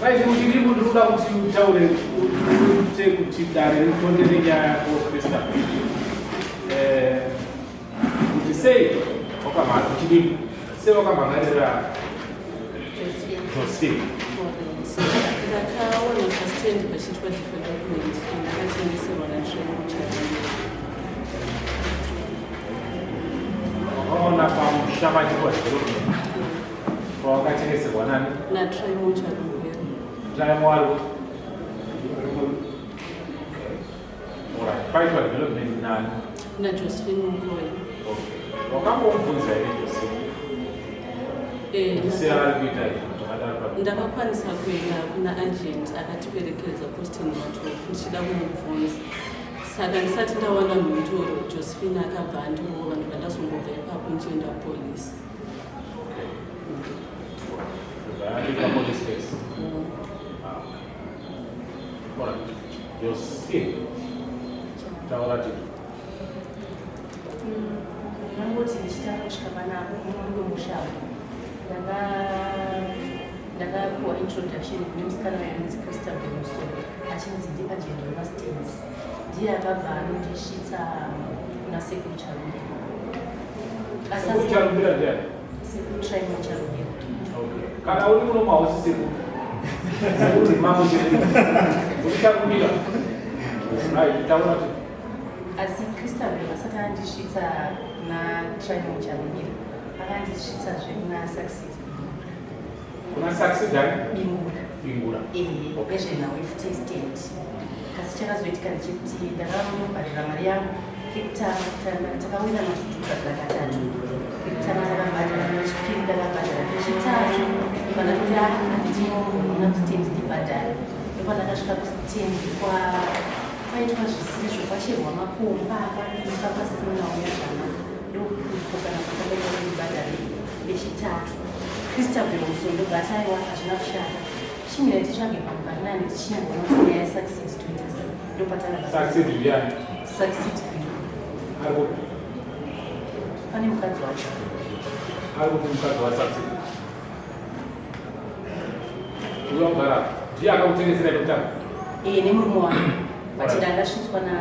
Right, muchidimbu ndiri kuda kuti utaure uite kuti dare ritondere nyaya yako Christopher. Eh, kuti sei wakamhanga muchidimbu sei wakamhangarira Josephine. Ndakaona pastand pachiitwa development ndakatengeserwa naTrevor Charumbira. Wakaona pamusha pachiitwa development pawakatengeserwa nani? NaTrevor Charumbira. Trevor ari Alright, paitwa development nani? NaJosephine Mukoya. Okay. Wakambomubvunza here Josephine? Eh, Kuti sei ari kuita izvi zvakadaro pa Ndakakwanisa kuenda kuna agent akatiperekedza Costin Matovu ndichida kumubvunza. Saka ndisati ndawana mhinduro, Josephine akabva andirova ndobva ndazongobva ipapo ndichienda kupolisi. Okay. Ndobva police case. Ah, okay. Alright. Josephine. Taura tito. Ndangoti ndichitanga kusvika panapa murume musha ndaka ndakapiwa introduction kune musikana uyo anonzi Christabel Musoro achinzi ndi agent wemastands ndiye akabva anondisvitsa kuna sekuru Charumbira. Sekuru Charumbira ndiani? Sekuru Trymore Charumbira. Okay. Kana uri muno hausi sekuru. Sekuru mambo chete. Uri Charumbira. Right, taura tito. Asi Christabel asati andisvitsa kuna Trymore Charumbira akandisvitsazve kuna Succeed Bingura. Kuna Succeed ani? Bingura. Bingura. Eh, nezvenhau yefuti estate. Asi chakazoitika ndechekuti ndakamubhadhara mari yangu kekutanga takawirana kuti tobhadhara katatu. Kekutanga ndakabhadhara, kechipiri ndakabhadhara, kechitatu ndobva ndati ah handiti kustand ndibhadhare. Ndopandakasvika kustand kwa Paitwa zvisizvo kwacherwa makomba akabika pasina uya zvanaka ndokupokana kwatakaita kuti ndibhadhare vechitatu. Christabel Musondo but aiwa hazvina kushata. Chimira titsvage pamwe pari nani tichinyagoona kuti nyaya yasucceed toita sei ndopatanga Succeed ndiani? Succeed Ari kupi? Pane mukadzi wacho. Ari kupi mukadzi waSucceed? Uyo wakugara ndiye akakutengesera yekutanga? Eh, nemurume wangu. But ndakasvitswa na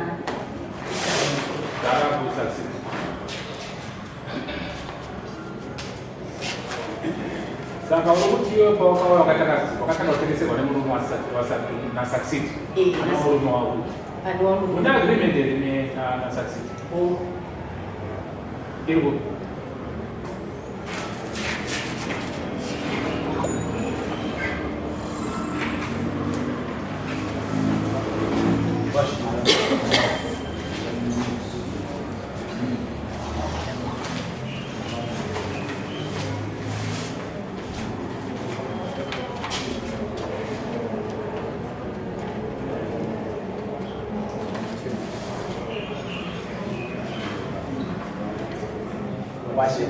Gara kuSucceed. Saka uri kuti iwe pawakauya wakatanga wakatanga kutengeserwa nemurume naSucceed. Eh, Ana murume wako. Pane wamurume. Une agreement here ne na naSucceed? Oh. Iri kupi? Washe.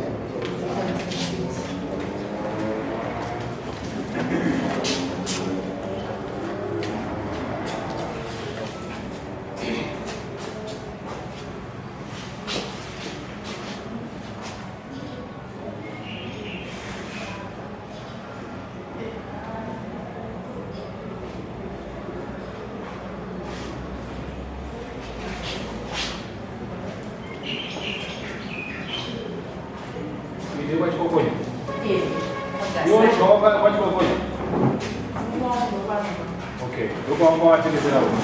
Inde kwachikokonya. Eh, Iwe kwachikokonya. Okay, ndokwawanga watengesera uko.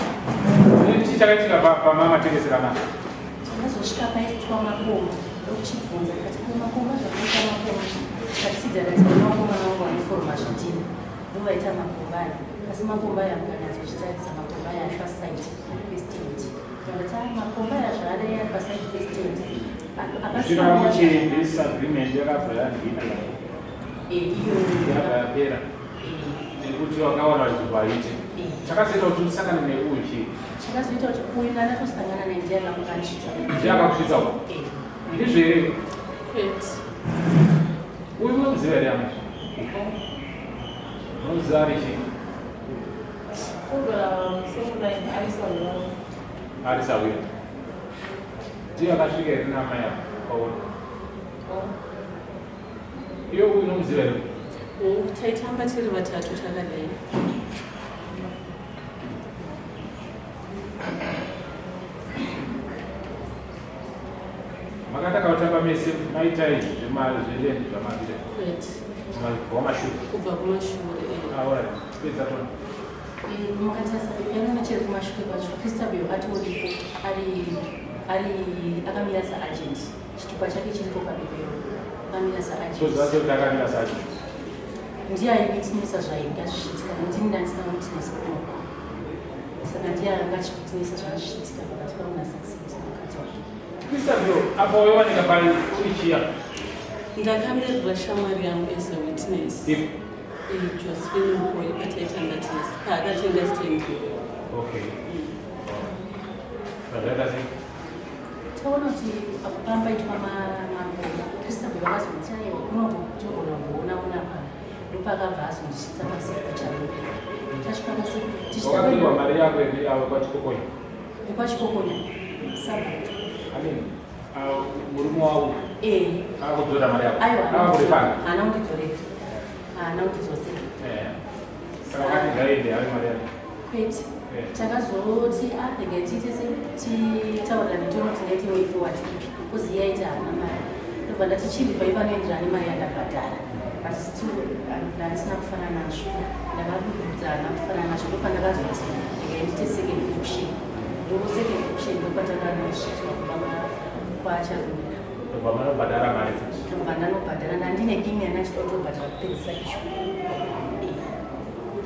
Chii chakaitika pamamatengesera mama? Takazosvika paitwa makomba ndokuchibvunza ndikati ko makomba zvakaita makomba tikati akati vana vakomana vangu vanoforoma zvidhina ndovaita makomba aya asi makomba aya mukanyatsochitarisa makomba aya ari paside pestand ndakati ah makomba aya zvaadai ari paside pestand Zviramo this agreement yakabva yandina eh, iyo yakabva yapera nekuti wakawana nzvimbo haite chakazoita kuti usangane neuyu chii chakazoita kuti uyu ndanatosangana naye ndiye akandisvitsa ndiye akakusvitsa uko ndizvo here Kwete. uyu unomuziva here amai unomuziva ari chii ari sawira ndiye akasvika here naamai apa paona iwe uyu unomuziva here Oh, taitamba tiri vatatu takadai. makatamba mese maita izvi zveland zvamavira? Kwete. Kubva kumashure? Kubva kumashure, eh. Ah, alright. Pedza tona. Mukatarisa yanona chero kumashure kwacho, Christabel atoripo, ari akamira saagent. Chitupa chake chiripo pabepero, akamira saagent. Toziva sekuti akamira saagent. Ndiye aiwitnessa zvainga zvichiitika, nokuti ini ndandisina witness kunoko, saka ndiye anga achiwitnessa zvanga zvichiitika pakati pangu naSucceed mukadzi wake. Christabel, apa waiwanika pari uri chiya? Ndakamirira shamwari yangu as a witness. Ipi? Josephine Mukoi, pataitanga tese paakatenga stand iyoyo. Okay. Zvakaita sei? Taona kuti apo pambaitwa mambo, Christabel vakazoti aiwa, kunoko tinogona kumboona ona pano. Ndopakabva azondisvitsa pasekuru Charumbira. Tasvika pasekuru Wakapiwa mari yako here avo kwaChikokonya? NekwaChikokonya sabhuku. I mean, murume wavo Eh. akakudzorera mari yako? Aiwa. Akakurifanda? Haana kundidzorera, haana kundidzosera. Saka wakati ngaende ave mari yako? Kwete. Eh. Takazoti a regai tiite se titaurirane, toona kuti ngaite way forward ipi, because iye aiti haana mari. Ndobva ndati chiripa ipanoenderana nemari yandabhadhara, but still ndandisina kufara nazvo. Ndakadududza, haana kufara nazvo. Ndopandakazoti regai ndiite second option. Ndo second option ndopatakanosvitswa kuba kwaCharumira. Ndobva manobhadhara mari futi? Ndobva ndanobhadhara. Ndandine imwe yandachida kutobhadhara kupedzisa icho.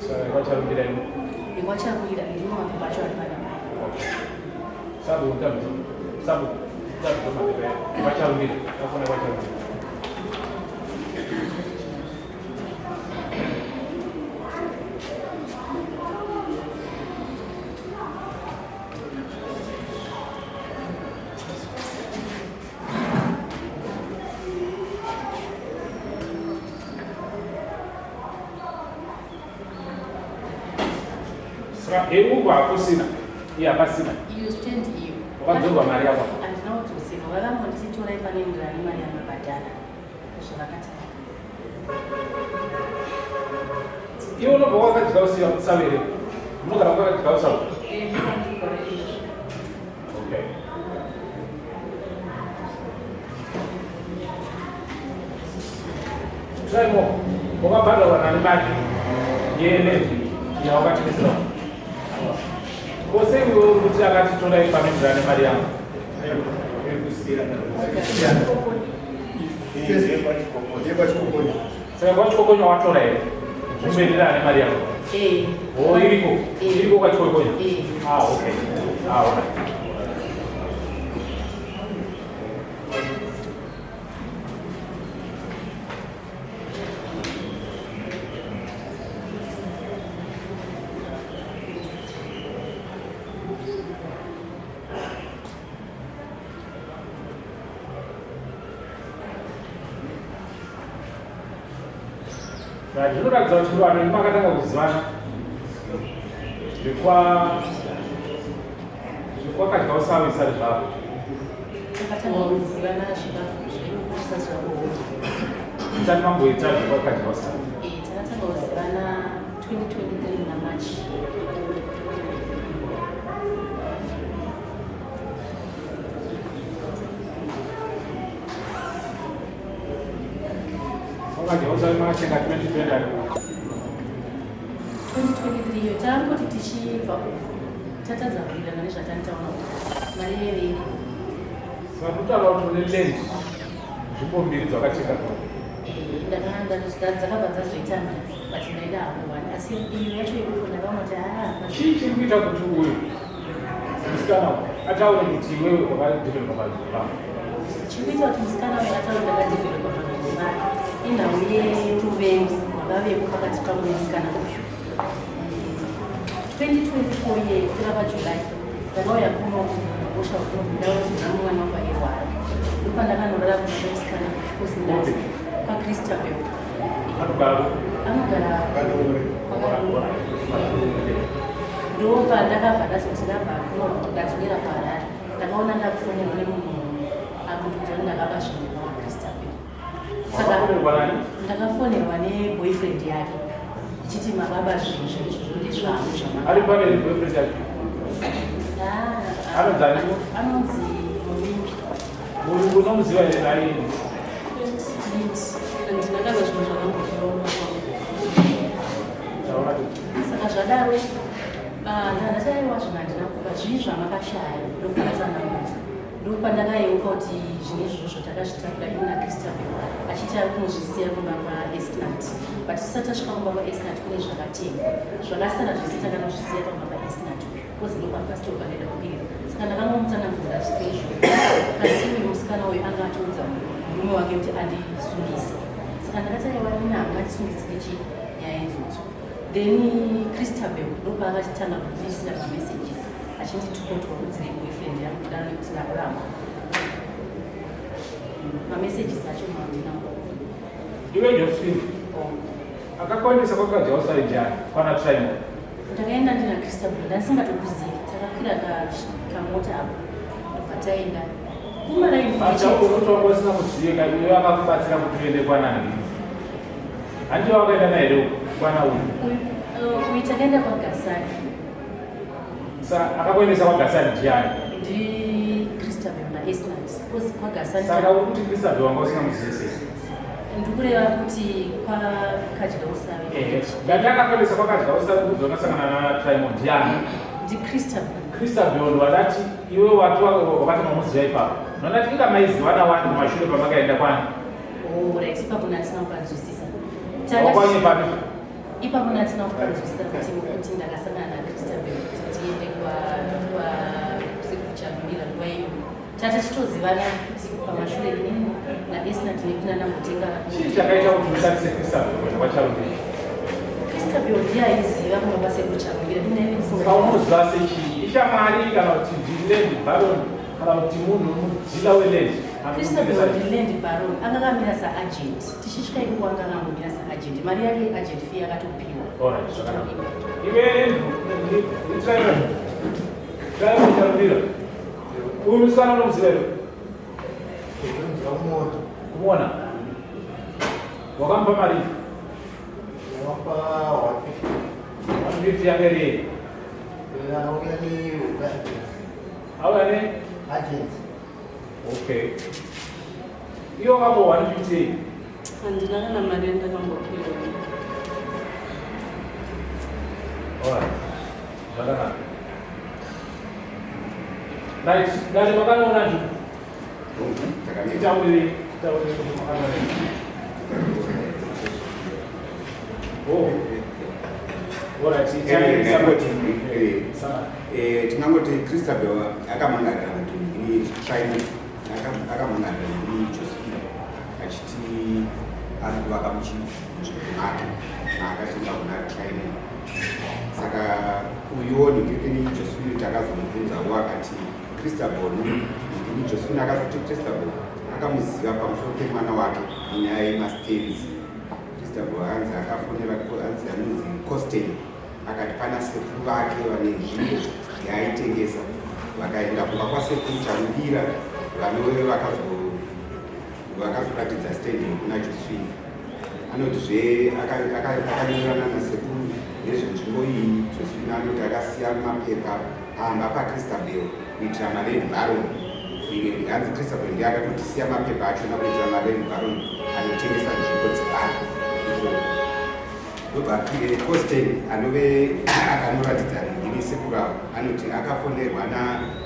Saka kwaCharumbira imo? NekwaCharumira ndimo mapepa acho ari panapa. Sabu mutabizo, sabu mutabizo mapepa kwaCharumbira, akona kwaCharumbira. Saka euko hakusina, iye hapasina. Iyo stand iyo. Wakadzorwa mari yako? Handina kudzoserwa. Vakambonditi torai panoenderana nemari yamabhadhara, zvavakataura. Iwe unobva wakadya usavere, unogara wakadya usavi? Ndinogara izvo. Okay. Try more. Wakabhadharwa nani mari yeland yawakatengesera? Kose iwe uri kuti akati torai panoenderana nemari yangu. Kusiyana. YekwaChikokonya. Saka kwaChikokonya watora here zvinoenderana nemari yangu? Eh. O, iriko? Eh. Iriko kwaChikokonya? Eh. Ah, okay. Ah, alright. Right, zvinoratidza kuti vanhu makatanga kuzivana zvekwakadya usavi isati zvavo. Takatanga kuzivana zvisati zvakuona. Isati mamboita zvekwakadya usavi? Takatanga kuzivana 2023 naMarch. Kwakadya usavi makachenga 2020 ari 2023 iyo tangoti tichibva uku tatadza kuwirirana nezvatanitaura kuti mari yevei. Saka totaura kuti une land nzvimbo mbiri dzawakatenga kuno? Dzakabva dzazoita mbiri, but ndaida hangu one, asi iyo yacho ikuko ndakaona kuti aa. Chii chiri kuita kuti uyu musikana uyu ataure kuti iwewe wakadevelopa panzvimbo pako? Chiri kuita kuti musikana uyu ataure ndakadevelopa panzvimbo pake inhau yeruvengo rwakavepo pakati pangu nemusikana uyu. 2024 ye kupera kwaJuly ndakauya kuno kugosha kuno ndauzona mwana wangu airwara. Ndopandakanorara kuno kwemusikana kuzi ndazi kwaChristabel. Anogara? Anogara Kwakarura. Ndopandakabva ndazoti ndabva kuno ndadzokera kuHarare, ndakaona ndakufonerwa nemunhu akundudza kuti ndakaba zvinhu kwaChristabel. Saka Wakafonerwa nani? Ndakafonerwa neboyfriend yake ichiti makaba zvinhu zvaizvozvo ndezvangu zvamaka. Ari pane boyfriend yake? Ah, Anonzi ani? Anonzi Muvimbi. Murungu unomuziva here nhaini? Handina kana zvinhu zvakambotaura kwangu. Taura kuti. Saka zvadaro, ah, ndandati aiwa, zvinhu handina kuba, zvii zvamakashaya? Ndokuvatsanangudza. Ndopandakayeuka kuti zvinhu izvozvo takazvitakura ini naChristabel, achiti ari kunozvisiya kumba kwaEsnat, but tisati tasvika kumba kwaEsnat kune zvakatengwa zvakasara zvese, takanozvisiya pamba paEsnat because ndokwapastor pakaenda kupira. Saka ndakangomutsanangudzira zvise izvozvo, kasi uyu musikana uyu anga atoudza murume wake kuti andisungise. Saka ndakati aiwa, ini hamungatisungisi chi nyaya idzodzo. Then Christabel ndopaakachitanga kundiisira mamessages achindituka kuti wakudzirei boyfriend yangu kudaro nekuti ndakuramba. Mamessages acho mandina. Iwe Josephine, akakuendesa kwakadya usarijani kwana Trimon? Ndakaenda ndina Christabel, ndasingatokuzivi. Takakwira kamota apo, ndobva taenda kumaraini. Unotonga usina kuziva iwe akakubatsira kuti uende kwana ndini. Handiwe wakaenda naye here kwana uyu? Uyu takaenda kwaGasani. Sa akakuendesa kwaGasani ndiani? NdiChristabel naEsnat, because kwaGasani Saka uri kuti Christabel wanga usina muzive sei? Ndikureva kuti kwakadya usavi. Ndati akakuendesa kwakadya usavi kuti wakasangana naTrimon ndiani? NdiChristabel. Christabel wadati iwe wati wakati mamuziva ipapo. Ndandati inga maizivana wani kumashure pamakaenda kwani? Oh, right, ipapo ndatisina kupanzwisisa. Wakwanye papi? Ipapo ndatisina kupanzwisisa kuti ndakasangana naChristabel kuti tiende kwa sekuchamira nguva iyo tatichitozivana kuti pamashure inini naEsnat nekuna nambotenga. Chii chakaita kuti ushandise Christabel kuenda kwaCharumira? Christabel ndiye aiziva kumba kwasekuchamira, inaive ndisinga. Paunoziva sechii? Ishamwari kana kuti ndiland baron kana kuti munhu mudealer weland? Christabel ndiland baron, akakamira saagent. Tichisvika ikoko anga akangomira saagent, mari yake agent fee yakatopiwa. Alright, zvakanaka. Iwe Andrew, Trimon Charumira. Uyu musikana unomuziva here? Ndamuona. Kumuona? Wakamupa mari? Ndakapa 150. 150 yake rei? Auya neagent. Auya ne? Agent. Okay. Iwe wakamupa 150? Handina kana mari yandakambopiwa. Alright. Zvakanaka. Right, dare makanoona nzvimbo. Titaurire, titaurire kuti makanoona. Oh. Alright, Ngangoti, tingangoti Christabel akamangarira kuti ini Trimon akamangarira ini Josephine achiti ari kuvaka munzvimbo make maakatenga kuna Trimon. Saka uyuwo ningirikini Josephine takazomubvunzawo, akati Christabel ningini Josephine akazoti Christabel akamuziva pamusoro pemwana wake nenyaya yemastands. Christabel anzi akafonera anzi anonzi Costain, akati pana sekuru vake vane nzvimbo yaaitengesa. Vakaenda kumba kwasekuru Charumbira, vanove vakazoratidza stand yekuna Josephine. Anotizve akanyorana nasekuru nezvenzvimbo iyi. Josephine anoti akasiya mapepa pamba paChristabel kuitira maland baron. Hanzi Christabel ndiye akatotisiya mapepa achona kuitira maland baron anotengesa nzvimbo dzevanhu ikoko. Ndobva Costain anove akanoratidza ningini sekuru avo anoti akafonerwa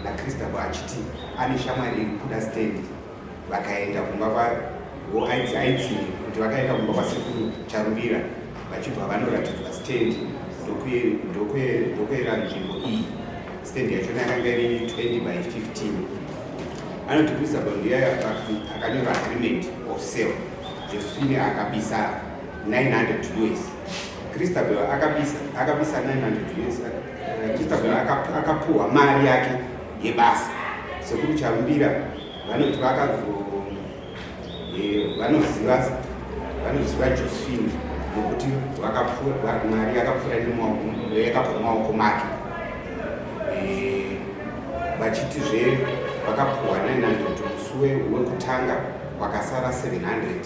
naChristabel achiti ane shamwari iri kuda stand. Vakaenda kumba aitsinye kuti vakaenda kumba kwasekuru Charumbira, vachibva vanoratidzwa stand, ndokuera nzvimbo iyi. Stand yachona yakanga iri 20 by 15. Anoti Christabel ndiye akanyora agreement of sale. Josephine akabisa 900 US. Christabel akabisa 900 US. Christabel akapuhwa mari yake yebasa. Sekuru Charumbira vanoti vakazo vanoziva Josephine nokuti mari yakapfuura yakabva mumaoko make. Vachitizve vakapuhwa 900 musi wekutanga, kwakasara 700.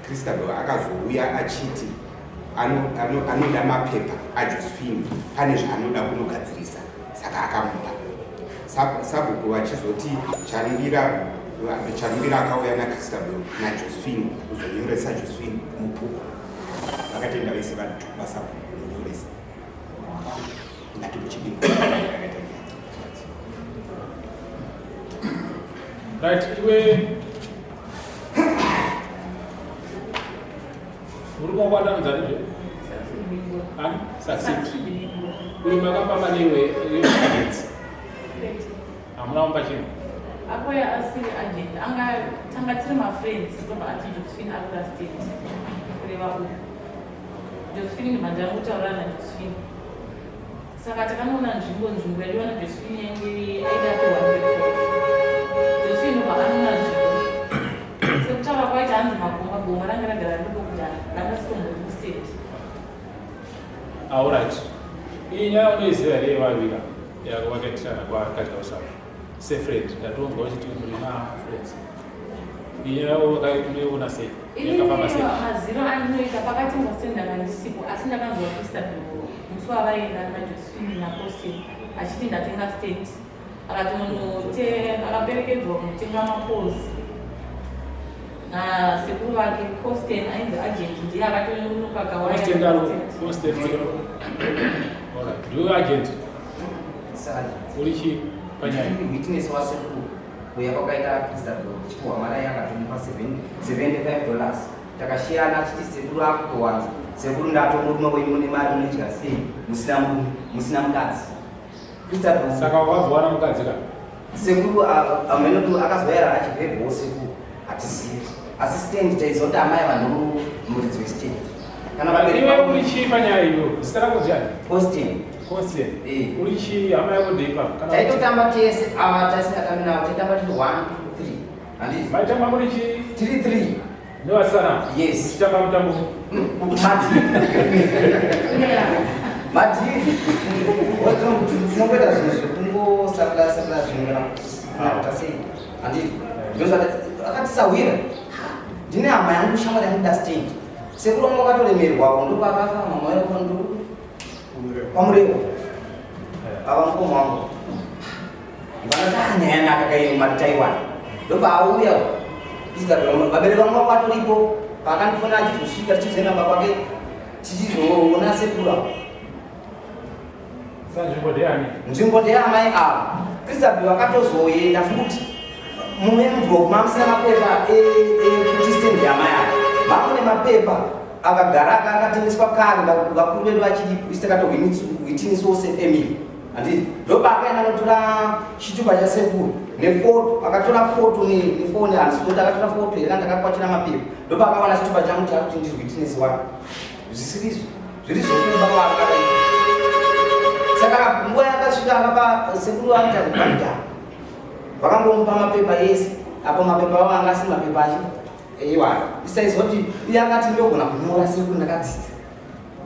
Christabel akazouya achiti anoda mapepa aJosephine, pane zvaanoda kunogadzirisa, saka akamupa. Sabhuku vachizoti Charumbira Charumbira akauya naChristabel naJosephine kuzonyoresa Josephine mubhuku. Vakatenda vese vari basa kunyoresa. Ngati muchidimbu yakaita nyaya. Right, iwe uri kwakwata munzani zve? Ani? Succeed. Uri makapamba newe agents. Hamuna kumba chinhu. Akoya asiri agent, anga tanga tiri mafriends, ndobva ati Josephine akuda stand, kureva uyu Josephine. Ndibva ndangutaura naJosephine, saka takanoona nzvimbo. Nzvimbo yadiwa naJosephine yainge iri aida pe 1.5. Josephine ndobva anoona nzvimbo, sekutaura kwaita hanzi magomba, gomba ranga ragara riripo kudhara, ranga sitombori kustand. All right. Iyi nyaya unoiziva here yevavira yakavakaitirana kwakadya usapa? Sefriend, ndatonzwa uchiti muri mafriends. Iyi nyaya unoiona sei? Yakafamba sei? Maziro andinoita pakati ngose ndanga ndisipo, asi ndakanzwa Christabel musi wavaenda naJosephine naCostin achiti ndatenga stand, akatonote akaperekedzwa kunotenga mapozi nasekuru vake Costin, ainzi agent, ndiye akatononoka. Constant aro, constant. All right. Ndiwe agent. Uri chii panyaya? Witness wasekuru kuya kwakaita Christabel chipuhwa mari, akatomupa $75. Takashiyana achiti sekuru akutowanza. Sekuru, ndato murume wenyu, mune mari, munodya sei musina murume, musina mukadzi? Christabel. Saka wakazowana mukadzi ka? Sekuru amenotu akazoyara achivhevhawo sekuru, hatizivi, asi stand taizoti amai vanhu muridzi westand kana vabereki. Iwe uri chii panyaya iyo? Zita rako ndiani? Austin. Constant. Eh. Uri chii? Hama yako ndeipa? Kana Taitotamba tese, ava tasingatambi navo, taitamba tiri 1 2 3, handiti? Maitamba muri chii? Tiri 3. Nevasikana? Yes. Muchitamba mutambo? Madhiri, madhiri. Tinongoita zvinhu zvekungosakula sakula zvinhu kana kuita sei, handiti? Ndozvaka akatisahwira, ndine hama yangu, shamwari yangu, da stand. Sekuru wangu wakatoremerwawo, ndopakafa mama yako, ndo kwamurewo ava mukoma wangu. Vanoti anyaya yanaka kaiyo, mari taiwana. Ndobva auya vabereki vangu vakwatoripo paakandifona, achizosvika tichizoenda mba kwake, tichizoona sekuru avo. Sa nzvimbo ndeyani? Nzvimbo ndeyamai ava. Christabel vakatozoenda futi muenvelope mamusina mapepa ekuti stand yamai ava, mamune mapepa akagara akatengeswa kare, vakuru vedu vachiripo, isi takatohwitinisawo sefamily, handiti? Ndopakaenda notora chitupa chasekuru nefoto, akatora foto nefoni, handisi kuti akatora foto here kana ndakakwatira mapepa. Ndopakawana chitupa changu chakuti ndiri wake, zvisirizvo, zviri zvokuba kwaakakaita. Saka nguva yakasvika akapa sekuru vakuita vakangomupa mapepa ese apo, mapepa avo anga asiri mapepa acho iwayo. Isaizwa kuti iye akati ndogona kunyora, sekuru ndakadzidza,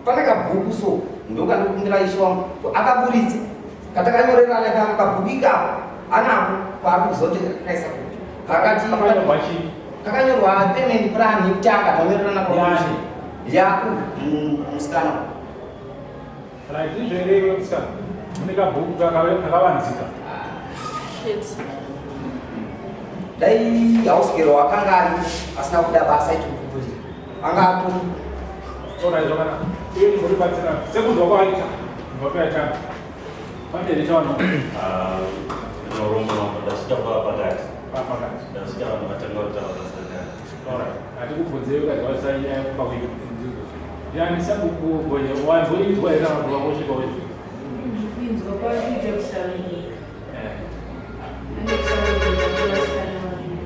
pane kabhuku, so ndokandokumbira ishe wangu akaburitse katakanyorerana kabhuku ikako, anako kwaari kuzoti akaisa kuti kakati Kakanyorwa chii? Kakanyorwa payment plan yekutanga tanyorerana. Yani? Yaku musikana. Right, ndizvo here iwe musikana? Mune kabhuku kakavanzika. Shit. Dai hausigero akanga ari asina kuda basa ichikupupurira anga ato. Alright, zvakanaka. Iwe ndimbotibatsira sekunzwa kwawaita kubva payatanga. Pane here chawana? Norombo mambo, ndasvika pakati. Pakati. Ndasvika vanhu vatanga kutaura, saka Alright. Hatikubvunzei ukazivasa nyaya yekupa kuita. Yani sakukugonya wanzoinzwa here kana kuti wakosvika wezvi? Kuinzwa kwakuita kusavinika. Ande kusavinika kuvasikana vaviri.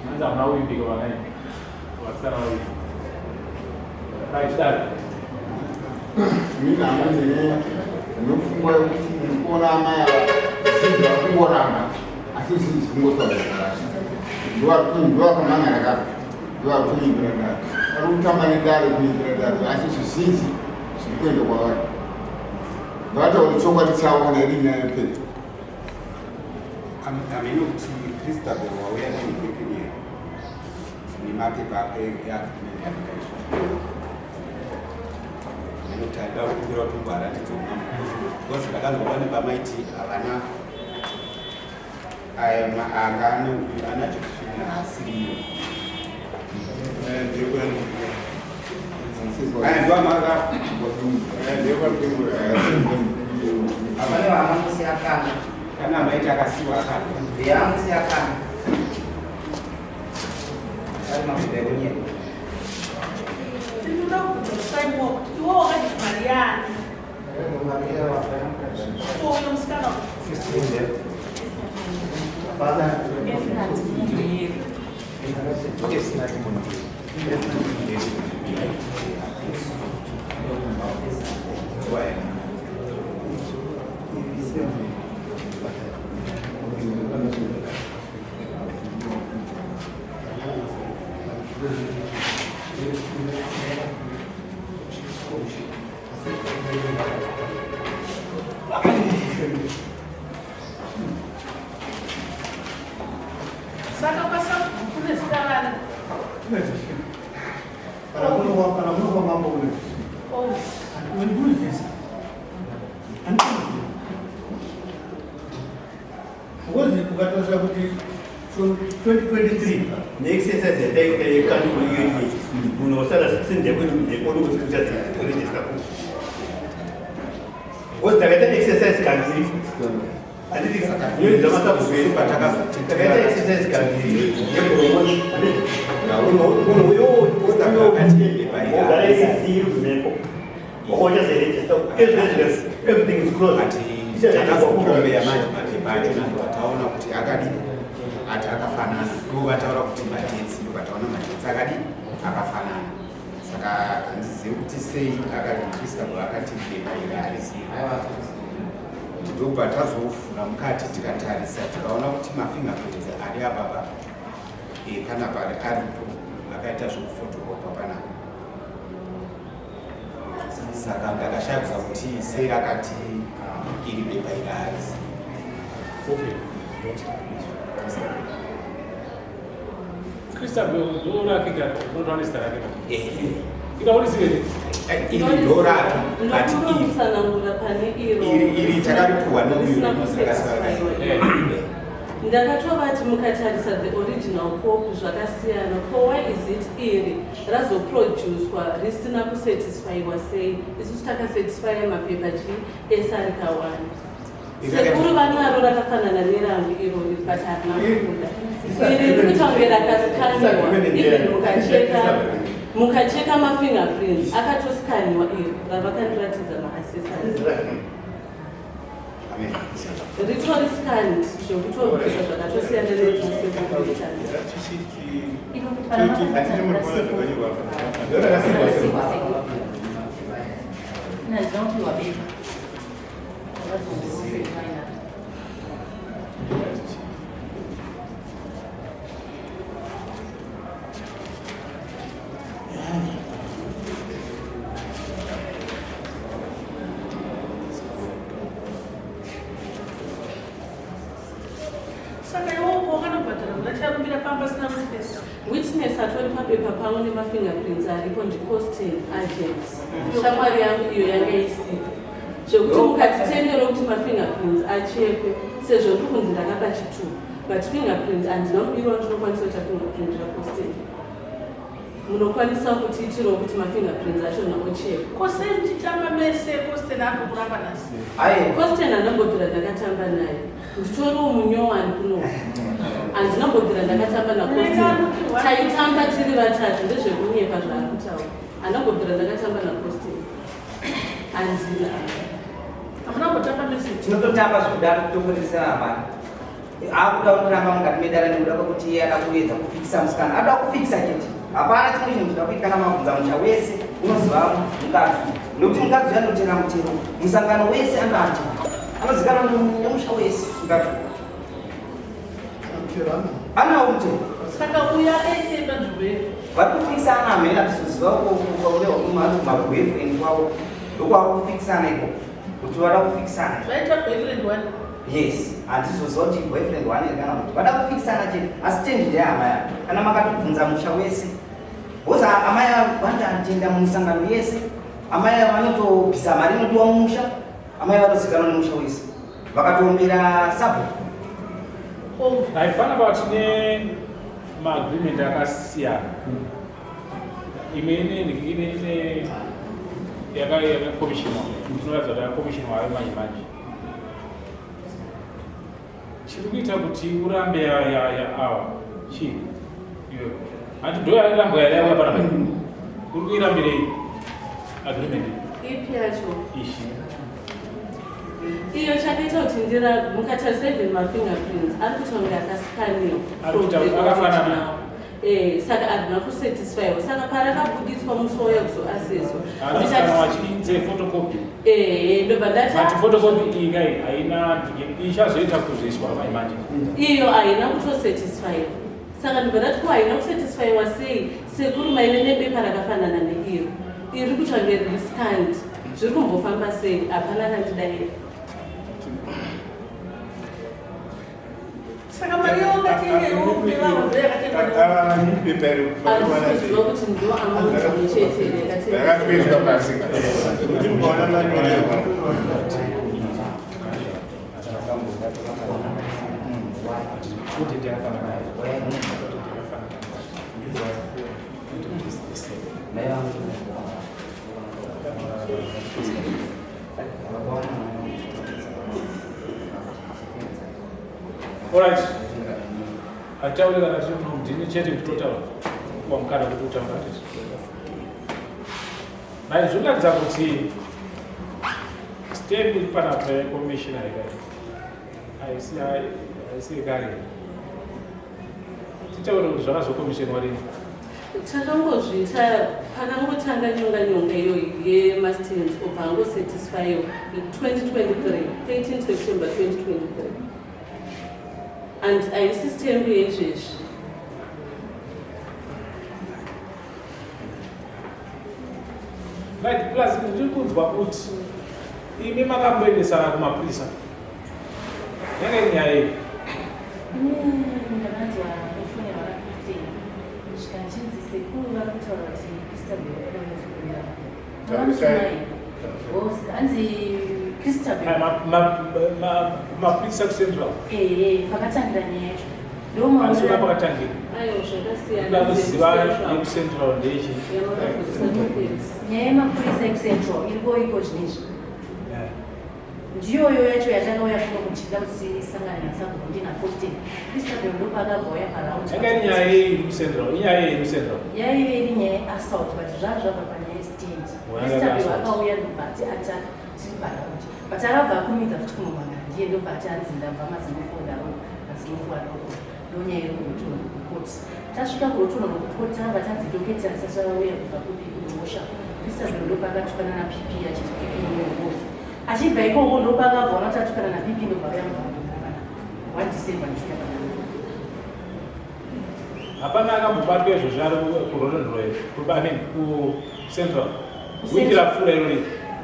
Hanzi hamuna kuvimbika vanai. Vasikana vaviri. Right, dai. Mina hama ndine ndinopfungwa yekuti ndikuona amai ava zvinhu vakungoramba, asi zvinhu zvikungotaura zvakarasha. Ndovakamhangana kaka, ndovari dare, vari kutamba nedare, kunyepera dare, asi zvizhinji zviri kuenda kwavari. Ngavataure chokwadi chavo kana iri nyaya yepepa. Hameno kuti Christabel wauya nenhepeni nemapepa eagreement yamakaitwa, nekuti aida kukumbira kuti umboaratidza umambo, because ndakanzwa pane pamaiti havana. Aya anga ana Josephine haasiriyo. Aya ndo amaka. Apane vana akana. Kana amaiti akasiwa akana. Yamusi akana. Ari mapepa ekunyeka. Ndinoda kubvunza kusaimwa kuti iwe wakadya mari yaani? Ko uyo musikana Saka kwasabhuku kune zita rani? Kana kuno kwamambo kune. Oh. Andikuzvisa. Andikuzvisa. Because ukatarisa kuti from 2023 neexercise yataita yekanzuro iyoyi yechisindi kuno wasara sendekwedu kuti ticharegister ku because takaita exercise kaviri handiti nyoidza masabhuku takaita exercise kaviri yepromotion munhu uyo ogara isisiri kumhepo wakochazeregister everything is closed. Takazokombeya manje mapepa acho taona kuti akadii ati akafanana ndo vataura kuti madates ndo vataona madates akadii akafanana saka handizivi kuti sei akati Christabel akati pepa iri harizivi ndobva tazovhura mukati tikatarisa tikaona kuti mafingerprints ari apapa panapa aripo akaita zvekufotokopa panapa saka ndakashaya kuziva kuti sei akati iri bepa iri harisi. Okay. Christabel ndo rake kana unotaura nezita rake kana. Ida urisire. Iri ndo rake but iri Ndakutsanangura pane iro. Iri takaripuwa neuyu risina rinozi kusatisfyiwa. Ndakatovati mukatarisa the original copy zvakasiyana. Ko why is it iri razoproducwa risina kusatisfyiwa sei? Isusu takasatisfya mapepa chi ese ari kawani. Sekuru vanaro rakafanana nerangu irori but harina kubuda. Iri riri kuita kunge rakaskaniwa. Even mukacheka mafingerprints akatoskaniwa iri ravakandiratidza maassessors. Ritori scanned zvekutobvisa zvakatosiyana nezvasekuru. Iro pana makatsanangura sekuru. Ina ndinopiwa bepa. Vakazongosaina. Saka iwe uko wakanobhadhara kuna charumbira pamba sina witness. Witness atori papepa pavo nemafingerprints aripo ndiCostin agent, shamwari yangu iyo yanga isipo, zvekuti mukatitendera kuti mafingerprints achekwe sezvo ndiri kunzi ndakaba chitupa, but fingerprint handina mubiro wandinokwanisa kuita fingerprint raCostin. Munokwanisa kutiitirawo kuti mafingerprints achona ochekwa. Ko sei muchitamba mese Costin ari kukuramba nhasi? Costin handambobvira ndakatamba naye, nditoriwo munyowani kuno, handinambobvira ndakatamba naCostin. Taitamba tiri vatatu, ndezvekunyepa zvaari kutaura. Handambobvira ndakatamba naCostin, handina. Hamuna kumbotamba mese? Tinototamba zvekudaro kutokoresana mari. Akuda kuramba mukati medare nekuda kwekuti iye ada kuedza kufikisa musikana, ada kufikisa chete, hapana chimwe chinhu chida kuita. Kana mabvunza musha wese unoziva mukadzi, nekuti mukadzi uyo anotera mutero musangano wese, anoati anozikanwa nemusha wese mukadzi anawo mutero. Saka uyo akaitei panzvimbo yedu? Vari kufikisana hamene, hatizoziva kumaboyfriend kwavo ndokwava kufikisana iko kuti vada kufikisana. Vaita boyfriend one? Yes, handizoziva kuti boyfriend one here kana kuti vada kufikisana chete, asi tendi ndeyehama yavo. Kana makatobvunza musha wese because amai avo vanotenda mumisangano yese, amai avo vanotobvisa mari inodiwa mumusha, amai vanozikanwa nemusha wese, vakatoombera sabhuku. Haifana pa tine maagreement akasiyana. Imwe ine ine ine yakakomishinwa inoratidza kuti yakakomishinwa ayo manje manje. Chiri kuita kuti urambe ya awa chii iwe handi ndo yairambwa here yauya panapa uri kuirambirei agreement? Ipi yacho? Ishi. Iyo chakaita kuti ndira mukatarisa even mafingerprints ari kuita kunge akaskaniwa. Ari kuita akafanana. Saka harina kusatisfyiwa, saka parakabuditswa musi wauya kuzoaseswa. Haana photocopy. Ndobva ndati But photocopy iyi kai haina, ichazoita kuzoiswa manje manje. Iyo haina kutosatisfyiwa, saka ndobva ndati ko haina kusatisfyiwa sei, sekuru maive nebepa rakafanana neiro iri kuita kunge riri scanned, zviri kumbofamba sei? Hapana kandidayira. Saka mari yawakatenga iwe vavo ndo yakatengwa? Pepa iri. Handisi kuziva kuti ndo amount imwe chete here yakatengwa. Yakapeswa pasi. Kuti mukaona manyorerwa. Kuti yakafanana, kuti yakafanana. It is the same. Alright. Ataure kana tiri muno mudhini chete kuti totaura kuwa mukana kuti utaura tete. Mai, zvinoratidza kuti step iri panapa yekomishina ikai haisi yekare. Titaure kuti zvakazokomishenwa rini? Takangozviita pakangotanga nyonga nyonga iyoyi yemastands, obva angosatisfyiwa 2023, 13 September 2023, and haisi stamp yeizvezvi. Right, plus ndiri kunzwa kuti imi makamboendesana kumapurisa. Yanga iri nyaya iyi. Ndakanzwa kufonera vaKristian, zvikanzi sekuru vari kutaura kuti Christabel ada kuzokumbira. Hanzi Christabel Mapurisa kuCentral? Ehe, pakatangira nyaya yacho. Handisiona pakatangira. Aiwa, zvakasiyana. Kuda kuziva yekuCentral ndechi. Nyaya yemapurisa ekuCentral iriko iko zvinezvi, ndiyoyo yacho yatakauya kuno kuchida kuti tisangane naSabhuku naCostin. Christabel ndopaakabva uya paraundi. Yanga iri nyaya yei kuCentral? Inyaya yei kuCentral? Yaive iri nyaya yeassault, but zvaa zvabva panyaya yestand. Oh, yanga iri Christabel assault. akauya ndobva ati ataka tiri paraundi, but akabva akumidza futi kunomangara ndiye, ndobva ati hanzi ndabva Mazindofu, ndaro Mazindofu adoko. Ndonyaya iri kuRotono kukoti. Tasvika kuRotono nokukoti, takabva tanzi docket risati rauya kubva kupi, kuMhosva. Christabel ndopaakatukana naPP achiti PP munohovi. Achibva ikoko ndopakabva ona kuti atukana naPP, ndobva auya mubva 1 December ndichiuya panapa. Hapana akambobatwa izvozvo ari kuRotondo here? I mean, kuCentral. Wiki rapfuura irori.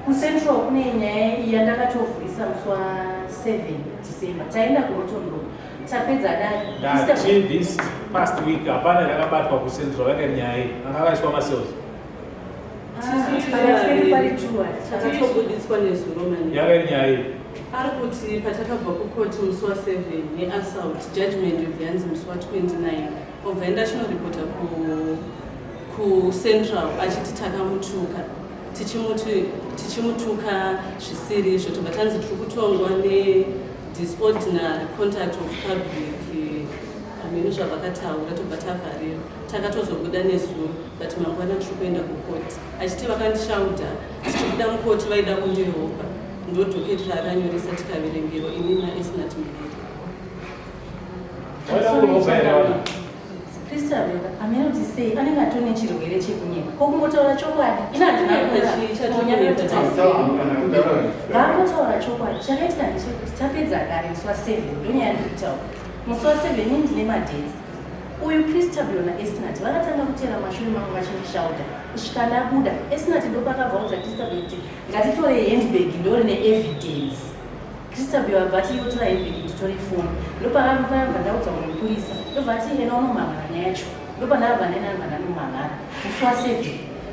KuCentral kune nyaya yandakatovhurisa musi wa7 December. Taenda kuRotondo, tapedza dare. Ndati this past week hapana rakabatwa kuCentral, yanga iri nyaya iyi. Anga akaiswa macells. Pakati pedu pari two. Takatobuditswa nezuro mani. Yanga iri nyaya iyi. Ari kuti patakabva kukoti musi wa7 yeassault, judgment yobva yanzi musi wa29, obva enda achinoripota kuCentral achiti takamutuka, tichimutuka zvisiri izvo, tobva tanzi tiri kutongwa nedisorderly conduct of public, hameno zvavakataura, tobva tavharirwa. Takatozobuda nezuro, but mangwana tiri kuenda kukoti. Achiti vakandishauda tichibuda mukoti, vaida kundiropa. Ndo docket raakanyoresa, tikaverengerwa ini naEsnat muviri. Vaida kuropa here vana? Christabel amene kuti sei anenge atone chirwere chekunyema, kokungotaura chokwadi. Vaangotaura chokwadi. Chakaitika ndechekuti tapedza dare musi wa7, ndonyaya ndiri kutaura, musi wa7 ini ndine madates. Uyu Christabel naEsnat vakatanga kutera mashure mangu vachindishauta kusvika ndabuda. Esnat ndopakabva udza Christabel kuti ngatitore handbag, ndori neevidence. Christabel abva ati iwe tora handbag, nditore foni. Ndopakabva ndaudza mupurisa, ndobva ati ena unomhangara nyaya yacho. Ndopandabva ndainabva ndanomhangara musi wa7.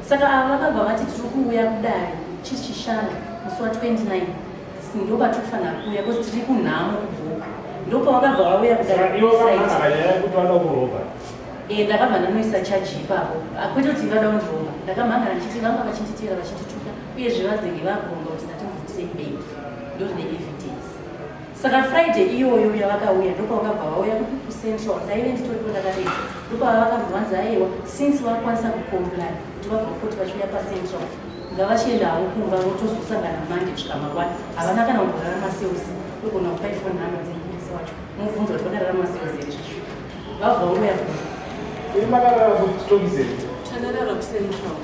Saka ava vakabva vati tiri kuuya kudare chiri Chishanu musi wa29, ndopatiri kufanira kuuya because tiri kunhamo kubhuku. Ndopavakabva vauya Saka iwe wakamhan'ara nyaya yekuti vanoda kurova. Eh, ndakabva ndanoisa chaji ipapo. Ah, kwete kuti vada kundirova. Ndakamhan'ara ndichiti vanga vachinditeera vachindituka uyezve vazenge vakuronga kuti ndatomubvutire bengi. Ndorine evidence. Saka Friday iyoyo yavakauya ndopavakabva vauya kuCentral. Ndaive nditoripo ndakadedza. Ndopavakabva vanzi aiwa since vakwanisa kucomply kuti vabva kukoti vachiuya paCentral ngavachienda havo kumba votozosangana Monday kusvika mangwana. Havana kana kumborara macells. Ndogona kupai phone number dzemupurisa wacho. Mobvunza kuti vakarara macells here zvacho. Vabva vauya kumba. Imi makarara kuchitokisi here? Takarara kuCentral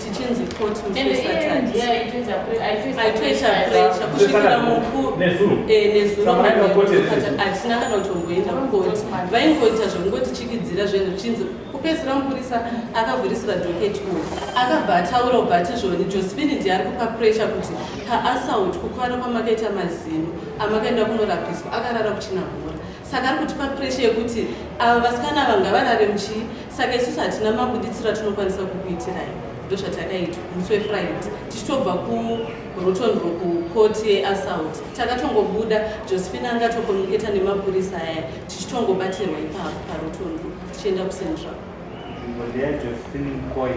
tichinzi court musi Ende iye weSaturday. ndiye aitoita Aitoita pressure kusvikira muku Nezuro? Eh, nezuro Saka maenda kukoti here manheru. nezuro? Hatina kana kutomboenda kukoti. Vaingoita zvekungotichikidzira zvenhu zvichinzi kupedzisira mupurisa akavhurisira docket uku akabva ataura kubva ati zvoni Josephine ndiye ari kupa pressure kuti paassault kukuvara kwamakaita mazino amakaenda kunorapiswa akarara kuchinamhora saka ari kutipa pressure yekuti ava vasikana ava ngavarare muchii saka isusu hatina mabuditsiro atinokwanisa kukuitirai ndozvatakaitwa musi wefriday tichitobva kurotonro kukoti yeassault takatongobuda Josephine anga atokommunicata nemapurisa aya tichitongobatirwa ipapo parotonro tichienda kucentral. Nzvimbo ndeyaJosephine Mkoyi.